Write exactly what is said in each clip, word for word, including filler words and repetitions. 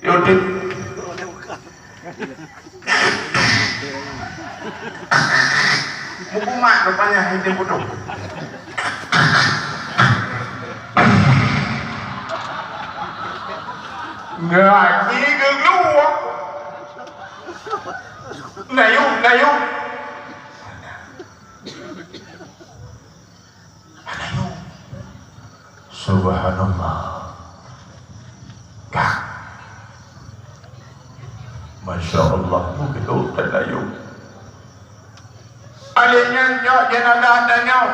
Yo, Dik. Mukumat rupanya hidup betul. Ngaji geuluh. Nayu, nayu. Subhanallah. Kah. Masya Allah, begitu terlalu. Alih nyan jok jenazah tanyoe.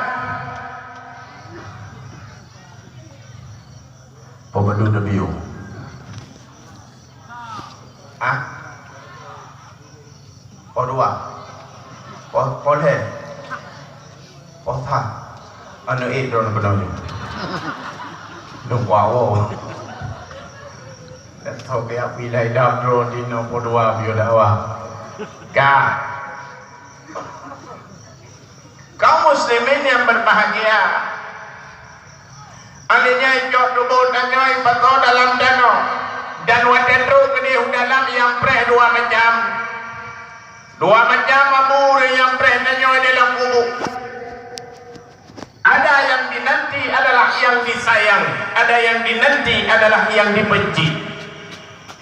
Pemadu Nabi. Ah. Poh dua. Poh, poh lhèe. Poh sa. Aneuk ék droeneuh keunoe nyoe. Dong kuawo. Dan tho keu api lai dap droe dinoe poh dua biyeu dakwah. Ka. Kaum muslimin yang berbahagia. Alèh nyan cok tuboh tanyoe ipasoe dalam tanoh, dan watèe trok keudéh u dalam nyang preh dua macam. Dua macam abu ureueng nyang preh tanyoe dalam kubu. Ada yang dinanti adalah yang disayang, ada yang dinanti adalah yang dibenci.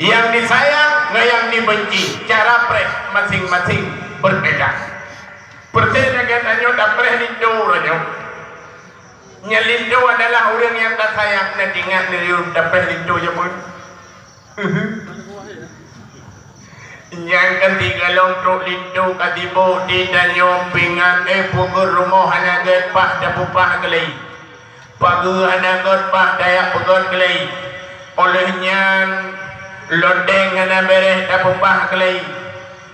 Nyang disayang ngon nyang dibenci, cara preh masing-masing berbeda. Peureulèe lagèe tanyoe tapreh linto uroe nyoe. Nyang linto adalah ureueng nyang tasayang, na teuingat neuyue tapreh linto jameun. Nyang ka sigohlom trok linto ka sibok di tanyoe pingan, eh, peugöt rumoh hana gèt paih tapeupah keulai. Pageue hana gèt paih tajak peugöt keulai. Óh lheueh nyan, lodeng hana bèrèh tapeupah keulai.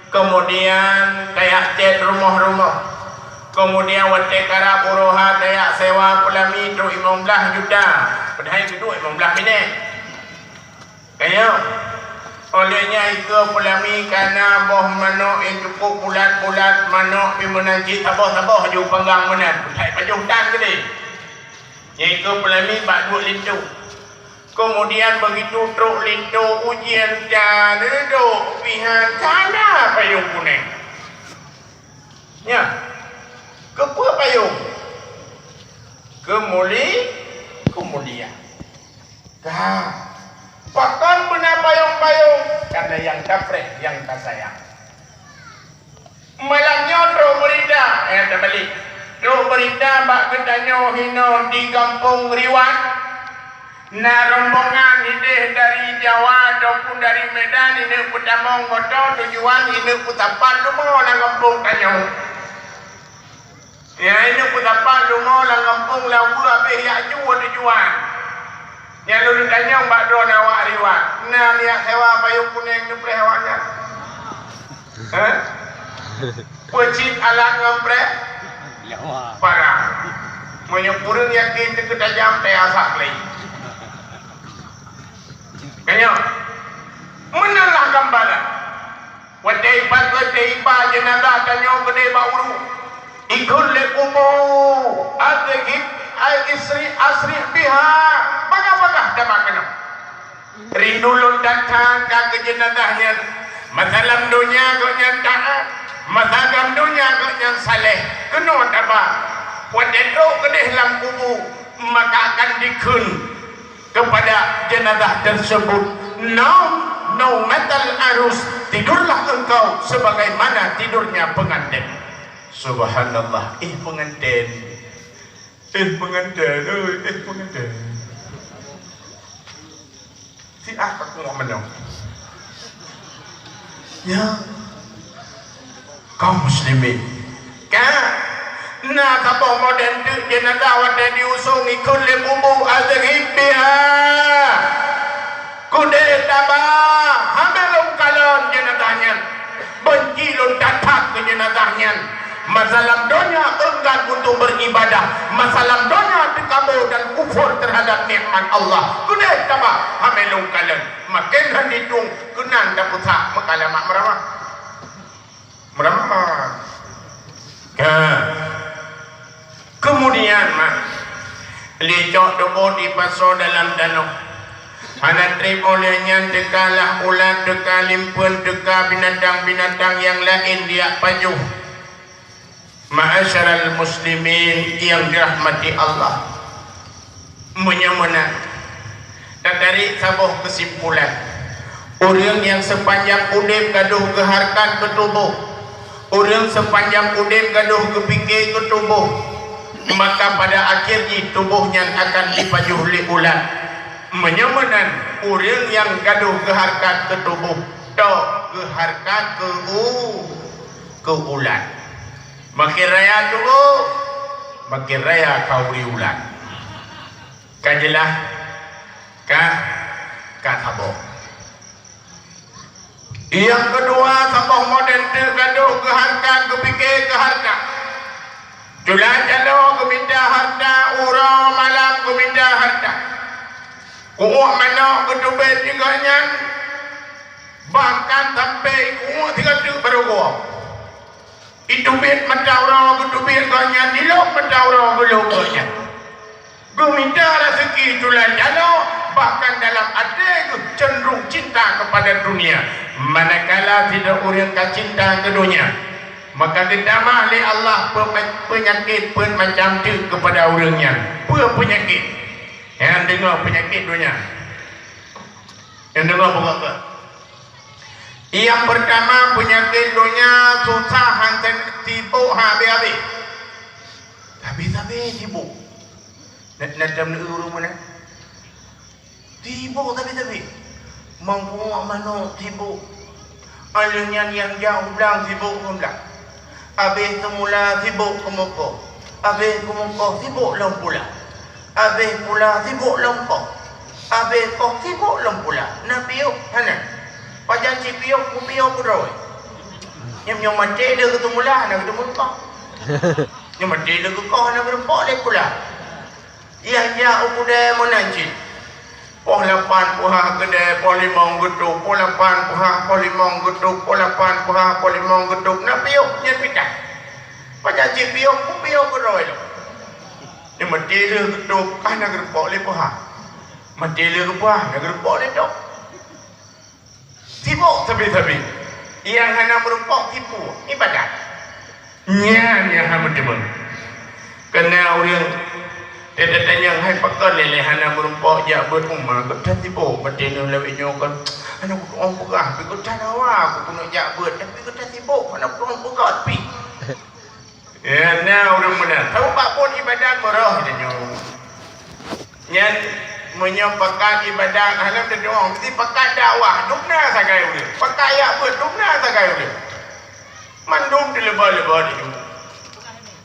Keumudian, tajak cèt rumoh-rumoh. Keumudian, watèe karab uroe ha tajak sewa peulami trok limong blaih juta. Padahai geuduek limong blaih minèt. Ka nyo, óh lheueh nyan ikeue peulami ka na boh manok nyang cukôp bulat-bulat, manok pih meunan cit saboh-saboh ju panggang meunan, peuthai pajoh tan keudéh. Nyan ikeue peulami bak duek linto. Keumudian, beugitu trok linto ujeuen, tan reudok pihan ka na payong kunéng. Nyan, keupeue payong? Keumuli-, keumuliaan. Ka. Pakon beuna payong-payong? Karena nyang tapreh, nyang tasayang. Malam nyoe trok beurita, eh, tabalek. Trok beurita bak geutanyoe hinoe di gampông Riwan. Na rombongan idéh dari Jawa ataupun dari Medan, ineuk peutamong moto tujuan ineuk peusapat leumo lam gampông tanyoe. Ya, ineuk peusapat leumo lam gampông Laweue habéh jak ju tujuan. Nyan lôn tanyong bak droeneuh awak Riwan, na miyak sewa payong kunéng neupreh awak nyan? Hah? Peucit alat ngon preh? Parah. Meunyoe kureueng yakin teukeut tajam, teuasah lé. Ka nyo, meunan lah gambaran. Watèe ipat, watèe iba jeunazah tanyoe keudéh bak ureueng, ikheun lé kubu, "Adhib, ai isri, asri biha." Bagah-bagah taba keunoe. Rindu lôn that-that ka keu jeunazah nyan. Masa lam donya gobnyan taát, masa lam donya gobnyan saleh. Keunoe taba, watèe trok keudéh lam kubu, maka akan dikheun kepada jenazah tersebut, "Naum, naumatal arus, tidurlah engkau sebagaimana tidurnya pengantin." Subhanallah, eh, pengantin. Eh, pengantin, oi, eh, pengantin. Siat aku ngok meunyoe. Ya. Kaum muslimin. Ka. Na saboh model teuk jeunazah watèe jiusông ikheun lé kubu, "Adhib biha." Keudéh taba, hana lôn kalon jeunazah nyan. Beunci lôn that-that keu jeunazah nyan. Masa lam donya enggan untuk beribadah, masa lam donya teukabô dan kufur terhadap nikmat Allah. Keudéh taba, hana lôn kalon. Maken han jitueng keunan tapeusak meukalamah meuramah. Meuramah. Ka. Keumudian, mak, lé cok tuboh ipasoe dalam tanoh. Hana treb óh lheueh nyan teuka lah ulat, teuka limpeuen, teuka binatang-binatang nyang laén dijak pajoh. Ma'asyiral muslimin nyang dirahmati Allah, meunyoe meunan, tatarek saboh keusimpulan, ureuëng nyang seupanjang udeb gadôh geuhareukat keu tuboh, ureuëng seupanjang udeb gadôh geupike keu tuboh, maka pada akhé jih tuboh nyan akan jipajoh lé ulat. Meunyoe meunan, ureuëng nyang gadôh geuhareukat keu tuboh, tok geuhareukat keu u-, keu ulat. Makin raya tuboh, makin raya khauri ulat. Ka jeulaih? Ka, ka saboh. Nyang keudua, saboh model teuk gadôh geuhareukat, geupike keu hareuta. Tulah jaloe geumita hareuta, uroe malam geumita hareuta. Kuuek manok geuteubiet di gobnyan, bahkan sampoe kuuek sigoe teuk barô gob. Iteubiet mata uroe geuteubiet gobnyan, ilop mata uroe geulop gobnyan. Geumita raseuki tulah jaloe, bahkan dalam até geuh cenderung cinta kepada dunia. Manakala sidroe ureuëng ka cinta keu donya, maka geutamah lé Allah peupe-, peunyakét peuet macam teuk keupada ureuëng nyan. Peue peunyakét? Nyan deungoe peunyakét donya. Nyan deungoe beugöt-göt. Nyang peurtama, peunyakét donya susah hana sibok habéh-habéh. Habéh-habéh sibok. Na, na tam ureuëng meunan. Sibok sabe-sabe. Mangkok manok sibok. Aleuh nyan nyang jak u blang sibok ngon blang. Abéh seumula sibok keumeukoh. Abéh keumeukoh sibok lom pula. Abéh pula sibok lom koh. Abéh koh sibok lom pula. Na piôh hana. Pajan cit piôh, kupiôh keudroe. Nyang nyoe maté lé geuteumula hana geuteumeukoh. Nyoe maté lé geukoh hana geuteumeukoh lé pula. Nyang jak u keudè meunan cit. Poh lapan peuhah keudè, poh limong geutôp, poh lapan peuhah, poh limong geutôp, poh lapan peuhah, poh limong geutôp. Na piôh nyan pitah. Pajan cit piôh, kupiôh keudroe lom. Nyoe maté lé geutôp, ka hana geuteumeukoh lé peuhah. Maté lé geupeuhah, hana geuteumeukoh lé tôp. Sibok sabe-sabe. Nyang hana meurumpok tipu ibadat. Nyan nyang hana meuteumé. Keunan ureuëng teuka tanyong, "Hai pakon lé hana meurumpok jak beuet uma?" Geutanyoe sibok, maté nyoe lawét nyoe kan. Hana kutu'oh peugah, tapi geutanyoe hawa aku keuneuk jak beuet, tapi geutanyoe sibok, hana kutu'oh peugah pih. Ya, na ureuëng meunan. Sabab bak phon ibadat meuroh tanyoe. Nyan meunyoe pakat ibadat hana teutu'oh, meusti pakat dakwah, dum na sagai ureuëng. Pakat jak beuet, dum na sagai ureuëng. Mandum teuleubah-leubah tanyoe.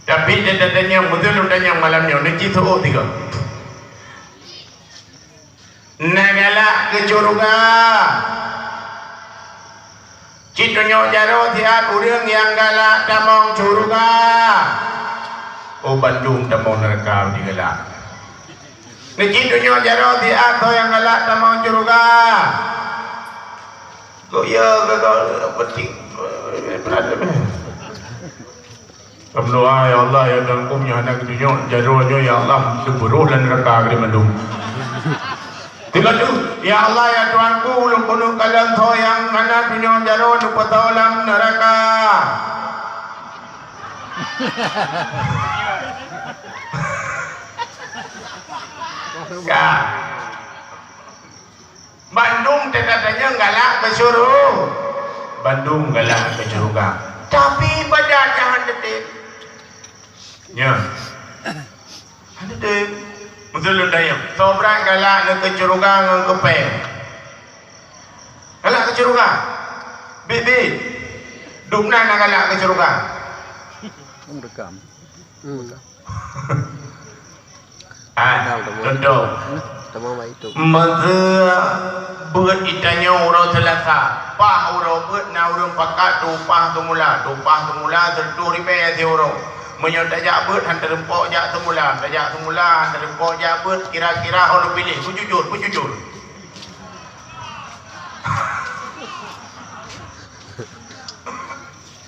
Tapi teuka tanyong, beutôi lôn tanyong malam nyoe, neuci seuôt tiga. Na galak keu syeuruga. Cit tunyok jaroe siat ureuëng nyang galak tamong syeuruga. Oh, bandum tamong neuraka digalak. Neuci tunyok jaroe siat soe nyang galak tamong syeuruga. Kok ya, kok, kok, penting. Berada. Berdoa, "Ya Allah, ya Tuhanku, meunyoe hana geutunyok jaroe nyoe, ya Allah, teupeurôh lam neuraka keu mandum." Tiga tu, "Ya Allah, ya Tuhanku, ulôn keuneuk kalon soe nyang hana tunyok jaroe, neupeutoe lam neuraka." Ka. Bandum teuka tanyong galak keu syuru-, bandum galak keu syeuruga. Tapi ibadat nyan han teutem. Nyo. Han teutem. Beutôi lôn tanyong. Soe brat galak ngon keu syeuruga ngon keu péng? Galak keu syeuruga? Bit-bit. Dum na galak keu syeuruga. Hom rekam. Hmm. Ah, contoh. Tamong bak YouTube. Meuseu beuet geutanyoe uroe Seulasa, paih uroe beuet na ureuëng pakat tueng paih teumula, tueng paih teumula sireutôh ribèe siuroe. Meunyoe tajak beuet han teurumpok jak teumula, tajak teumula han teurumpok jak beuet, kira-kira ho neupiléh, beujujur, beujujur.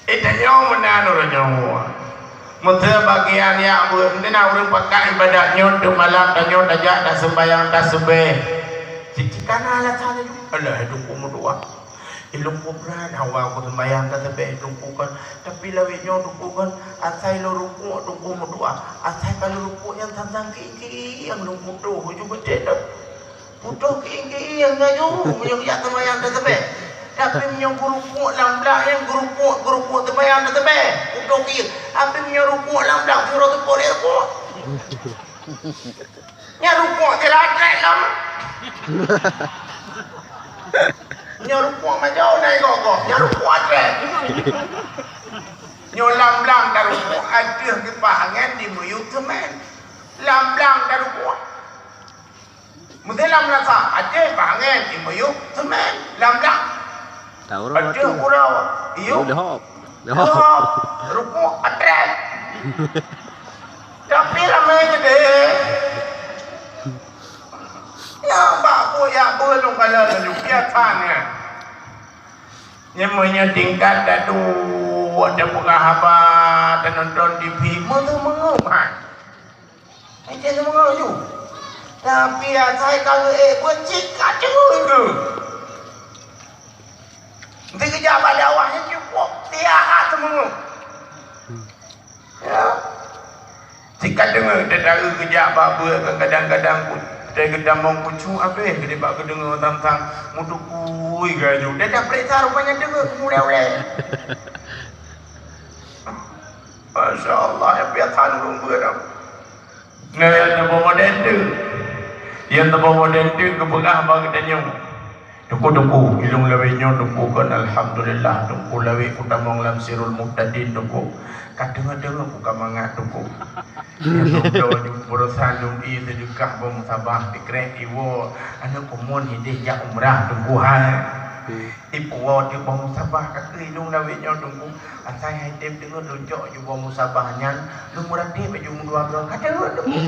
Eh, tanyoe meunan uroe nyoe. Meuseu bagian jak beuet, meunan ureuëng pakat ibadat nyoe teuk malam tanyoe tajak taseumbahyang taseubaih. Cicikana alasan laju. Alah, Teungku meudoa. Ilôn peue brat hawa ku seumayang tasbeh Teungku kon. Tapi lawét nyoe Teungku kon, asai lôn rukuk Teungku meudoa. Asai ka lôn rukuk nyan sang-sang kieng-kieng lôn putôh ju beutet dah. Putôh kieng-kieng laju meunyoe jak seumayang tasbeh. Tapi meunyoe geurukuk lam blang nyan geurukuk, geurukuk seumayang tasbeh. Putôh kieng. Tapi meunyoe rukuk lam blang, sidroe teupot lé rukuk. Nyan rukuk sira trek lom. Nyoe rukuk majoh na igoe-goe. Nyan rukuk trek. Nyoe lam blang tarukuk, ateueh kipas angén dimiyueb seumén. Lam blang tarukuk. Meusé lam rasa, ateueh kipas angén dimiyueb seumén. Lam blang. Tahu Ateueh uroe. Iyup. Lehop. Lehop. Lehop. Rukuk atrek. Tapi ramé geude. Ya, bak buet ya, buet lôn kalon laju biasa nyan. Nyan meunyoe tingkat dadu, ada peugah haba, dan nonton T V, meuteumeu'euh hai. Ejeh seumeungoh ju. Tapi asai ka geuék beuet cit ka deungoe geuh. Di keujak bak dakwah nyan cukôp tiah seumeungoh. Ya. Cit ka deungoe teudaru keujak bak beuet, kadang-kadang ku-, teugeudamong kucu abéh geude bak geudeungoe tantang meutukui gaju. Dah dak peuriksa rupanya deungoe mulai-ulai. Masya Allah, ya biasa ureueng beuet. Nah, nyang teuboh modern tu. Nyang teuboh modern tu geupeugah bak geutanyoe. Teungku-teungku, ilôn lawét nyoe teungku kon alhamdulillah, teungku lawét kutamong lam Sirul Muhtadin teungku. Ka teungoh-teungoh ku ka mangat teungku. Nyang teuboh nyoe barosan lôn ie seudeukah boh musabah dikrek iwoe aneuk komon hideh jak umrah teungku hai. Ipuwoe teuk boh musabah ka keuh ilôn lawét nyoe teungku. Asai hai tem deungoe lôn cok ju boh musabah nyan, lôn meuratéb baju meudua goe. Ka deungoe teungku.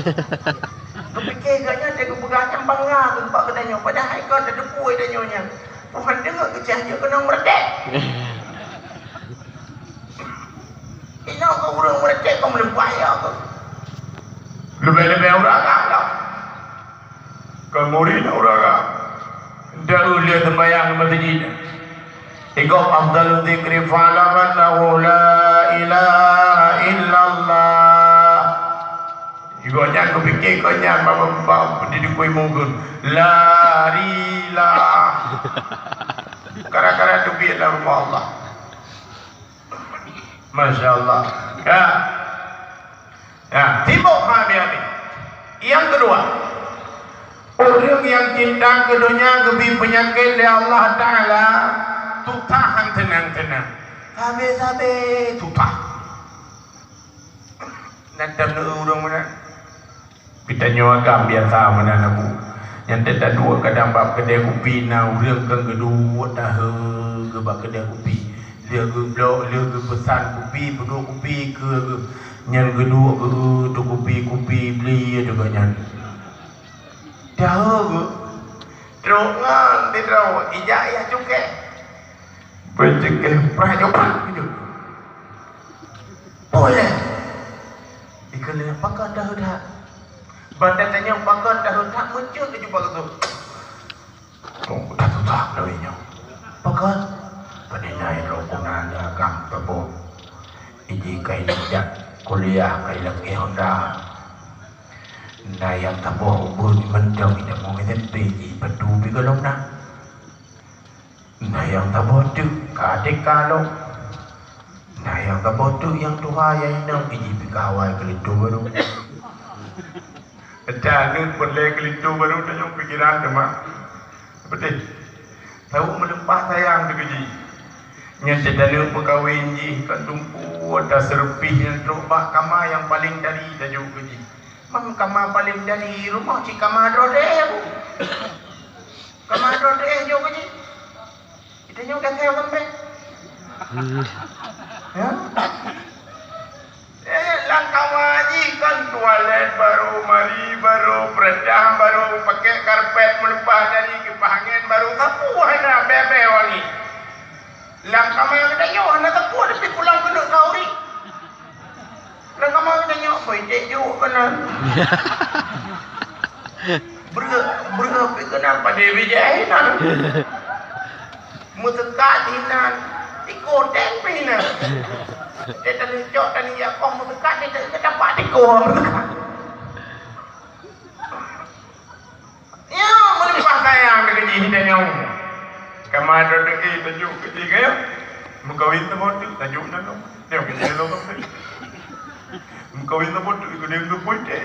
Geupiké geuh nyan, geupeugah nyan bangga keu bak geutanyoe, padahai kon teuteupue tanyoe nyan. Tuhan deungoe keucah jeuet keunong meuratéb. Inoe keu ureueng meuratéb kon meuleupah ya keu. Leubeh-leubeh ureueng agam lah. Keu murit ureueng agam. Ndak ulèe sembahyang di masjid. Igob afdalu dzikri fa'lam annahu la ilaha illallah. Igob nyan kupiké keu nyan bak, bak, bak di dukui mungkun. Larilah. Kara-kara teubiet lam rumoh Allah. Masya Allah. Ya. Ya, sibok ha biar ni. Yang kedua, ureueng nyang cinta keu donya geubi peunyakét lé Allah Taala, tutah han teunang-teunang. Sabe-sabe tutah. Nyan tam ureueng meunan. Geutanyoe agam biasa meunan, Abu. Nyan teuka duek kadang bak keudè kupi na ureueng keu geuduek tahe geuh bak keudè kupi. Lheueh geublok, lheueh geupeusan kupi, peuduek kupi keu geuh. Nyan geuduek geuh tu kupi-kupi bli teuka nyan. Tahe geuh. Trok ngon sidroe ijak yah cukée. Beucukée prah nyoe pat keuneuk. Peue lé? Ikheun lé pakon tahe that. Ban tatanyong pakon tahe that meucue laju bak geuh. Tuh, dah susah lawét nyoe. Pakon? Peuninggai droe guna agam saboh. Iji kai jak kuliah kai lakée Honda. Na nyang saboh ubeut mantong ida mong S M P ji patu pi golom na. Na nyang saboh teuk ka T K lom. Na nyang saboh teuk nyang tuha nyang inong iji pi kawai keulinto baru. Enta aneuk peureulée keulinto baru tanyong pikiran teuma. Beutôi. Saboh meuleupah sayang teuh keu jih. Nyan teuh aneuk peukawen jih kon teungku ata seureupi nyang trok bak kama nyang paleng dari tajok keu jih. Mang kama paleng dari rumoh cit kama droe deh, Bu. Kama droe deh jok keu jih. Kita nyoe gaséh sampé. Hmm. Ya? Eh, lam kama jih kan tualet baru, mari baru, peureudah baru, pakét karpet meuleupah dari kipas angén baru, sapeue hana bèe-bèe wangi. Lam kama geutanyoe hana sapeue, tapi pulang keuneuk kauri. Lam kama geutanyoe, boh idék jok keunan. Breueh, breueh pih keunan padé bijéh inan. Meuseukat inan, ikoteng pih inan. Dia tadi cok tadi ya koh meuseukat dia tak dapat dikoh meuseukat. Ya, meuleupah sayang deungon jih tanyoe. Kama droe tajuk keu jih kaya. Meukawen teuma tu tajuk nan. Dia keu jih lom. Meukawen teuma tu ikut dia keu poin teh.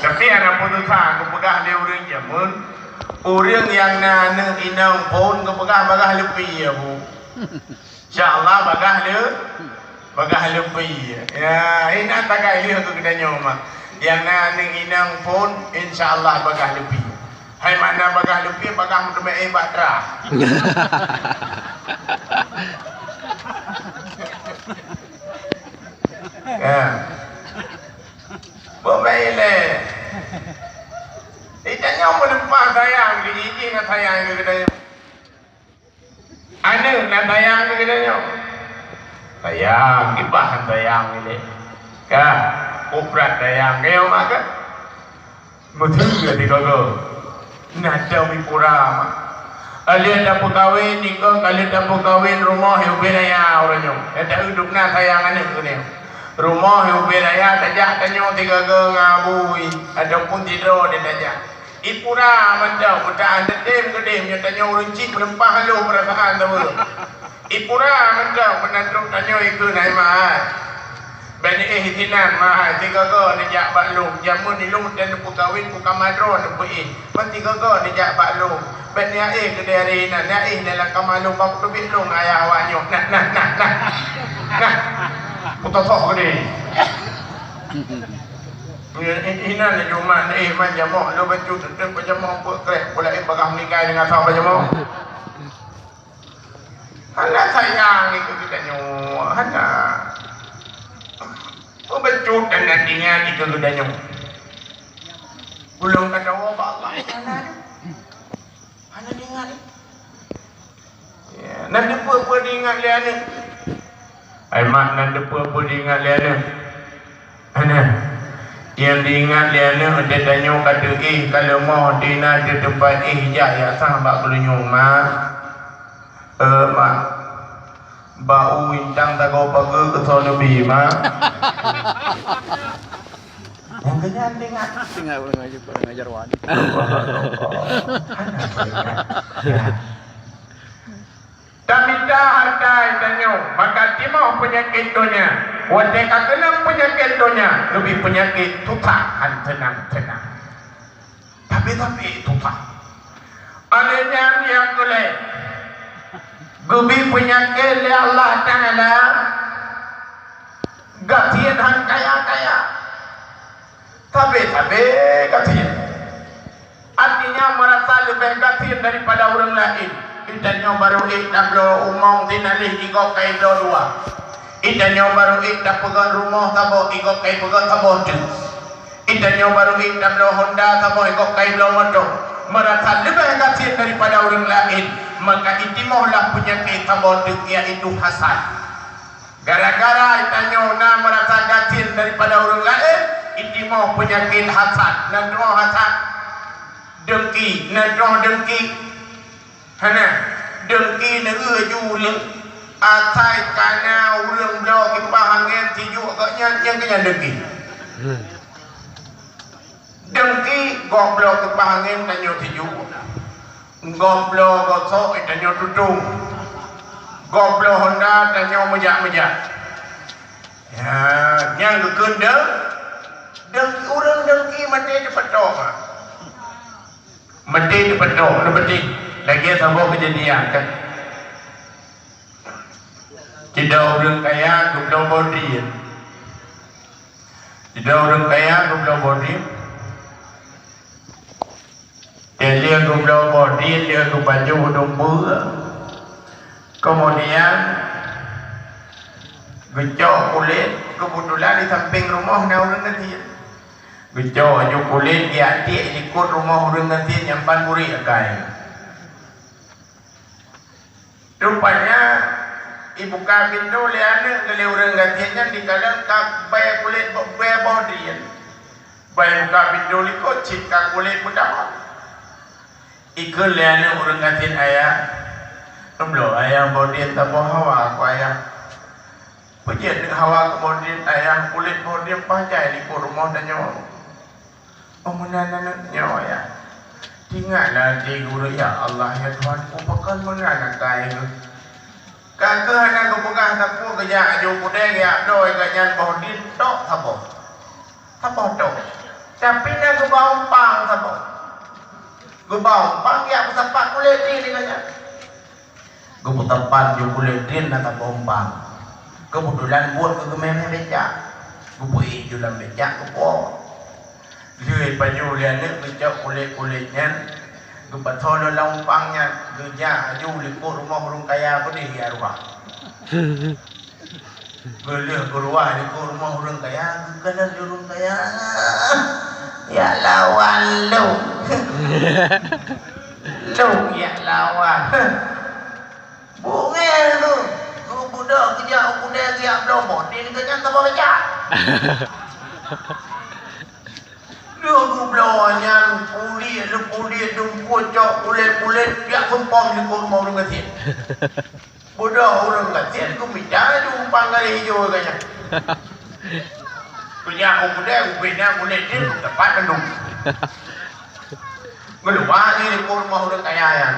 Tapi ada putusan geupeugah lé ureuëng jameun, ureuëng nyang na aneuëk inong phon geupeugah bagah leupie ya bu. Insya Allah bagah le, bagah leupie. Ya, inan tagai lé keu geutanyoe mah. Nyang na aneuëk inong phon insya Allah bagah leupie. Hai makna bagah leupie, bagah meuteumé bak trah. Ya. Beubaih lé. Itanyoe meuleupah sayang keu jih, jih na sayang keu geutanyoe. Aneuëk na sayang keu geutanyoe. Sayang, kiban sayang ilé. Ka, kubrat sayang keu mak ka. Meuteumé di gogo. Nah, dam ipura mah. Aleuh tapeukawen niko, aleuh tapeukawen rumoh ubé raya ureuëng nyoe. Nyata udub na sayang aneuëk keunoe. Rumoh ubé raya tajak tanyoe tiga-tiga ngon abui ataupun sidroe di tajak. Ipura mantong, meutaan teutem keudeh, nyoe tanyoe ureuëng cit meuleumpah lom peurasaan tabeue. Ipura mantong, meunan trok tanyoe ikeu nai mahai. Bani éh sinan mahai, sigogo neujak bak lôn, jameun ilôn dan neupeukawen, peukamadroe neupeuéh. Ban sigogo neujak bak lôn. Ban nyan éh keudeh hari inan, nyan éh dalam kama lôn, ban teubiet lôn ayah awak nyoe. Nah, nah, nah, nah. Nah. Putosok keudeh. Inan laju mak neuk éh man jamoe, lôn bacut teuteup bak jamoe, peuet krek, pula éh bagah meuninggai deungon asoe bak jamoe. Hana sayang ikeu geutanyoe, hana. Peubacut dan hana ingat ikeu geutanyoe. Ulôn ka tawoe bak Allah, hana. Hana diingat. Ya, nan dipeue-peue diingat lé aneuëk. Hai mak, nan dipeue-peue diingat lé aneuëk. Aneuëk. Nyang diingat lé aneuëk, watée tanyoe ka teuéh, ka leumoh, di na di teumpat éh jak, jak sang bak geulinyueng, mak. Eh, mak. Bak u intang sagoe pageue keusoe neubi, mak. Nyang keunyan ingat. Ingat ureuëng ngajar, ureuëng ngajar wan. Tamita hareuta tanyoe, maka timoh peunyakét donya. Watée ka keunong peunyakét donya, leubeh peunyakét susah, han teunang-teunang. Tapi-tapi susah. Oleh nyan nyang keulhée, geubi peunyakét lé Allah Taala, gasien han kaya-kaya. Sabe-sabe gasien. Artinya merasa lebih gasien daripada ureuëng laén. Geutanyoe barô ék tabloe umong sinalih, igob kai bloe dua. Geutanyoe barô ék tapeugöt rumoh saboh, igob kai peugöt saboh teuk. Geutanyoe barô ék tabloe Honda saboh, igob kai bloe moto. Merasa lebih gasien daripada ureuëng laén, maka itimohlah peunyakét saboh teuk, yaitu hasad. Gara-gara tanyoe na meurasa gasien daripada ureuëng laén, itimoh peunyakét hasad. Na troh hasad? Dengki. Na troh dengki? Hana. Dengki neu ju ureuëng. Asai ka na ureuëng bloe kipaih angén sijuek gobnyan, nyang keunyan dengki. Dengki, gob bloe kipaih angén tanyoe sijuek. Gob bloe gosok, eh, tanyoe tutong. Gob bloe Honda, tanyoe meujak-meujak. Ya, nyang geukheun deng-, dengki, ureuëng dengki maté teupeutong. Maté teupeutong, neupeutih. Lagée saboh keujadian kan. Sidroe ureuëng kaya geubloe boh drien. Sidroe ureuëng kaya geubloe boh drien. Dia, dia geubloe boh drien, dia geupajoh u dum beue. Kemudian geucok kulét, keubeutulan di sampéng rumoh na ureuëng gasien. Geucok aju kulét, geutiek likot rumoh ureuëng gasien nyang ban burék akai. Rupanya, Ibuka pintoe lé aneuk lé ureuëng gasien nyan dikalon ka bèe kulét bèe boh drien. Bèe buka pintoe likot cit ka kulét meutamong. Ikheun lé aneuk ureuëng gasien, "Ayah, neubloe ayah boh drien saboh hawa keu ayah." Peujeuet hawa keu boh drien ayah, kulét boh drien paih jai likot rumoh tanyoe. Oh, meunan aneuk nyoe, ya. Teuingat lam até geuh, "Ya Allah, ya Tuhanku, pakon meunan akai geuh?" Ka geuh hana geupeugah sapeue, geujak aju keudè, geujak bloe keu nyan boh drien tok saboh. Saboh tok. Tapi na geuba umpang saboh. Geuba umpang, geujak peusapat kulét drien nyan. Geupeusapat ju kulét drien na saboh umpang. Keubeutulan buet geuh geumè-mè becak. Geupeuék ju lam becak geupuwoe. Lheueh pajoh lé aneuk geucok kulét-kulét nyan, geupasoe lom lam umpang nyan, geujak aju likot rumoh ureuëng kaya beudeh geujak ruah. Geulheueh geuruah likot rumoh ureuëng kaya, geukalon lé ureuëng kaya, "Ya lawan lôn." Lôn ya lawan. Beungéh tu, geubeudôh geujak u keudè geujak bloe boh drien keu nyan saboh becak. Lheueh geubloe nyan, puléh lé puléh, dumpue cok kulét-kulét, jak seumpom likot rumoh ureuëng gasien. Beudôh ureuëng gasien geumita ju umpang garéh ijo keu nyan. Geujak u keudè, ubé na kulét drien, tepat mandum. Geuluwa jih likot rumoh ureuëng kaya nyan.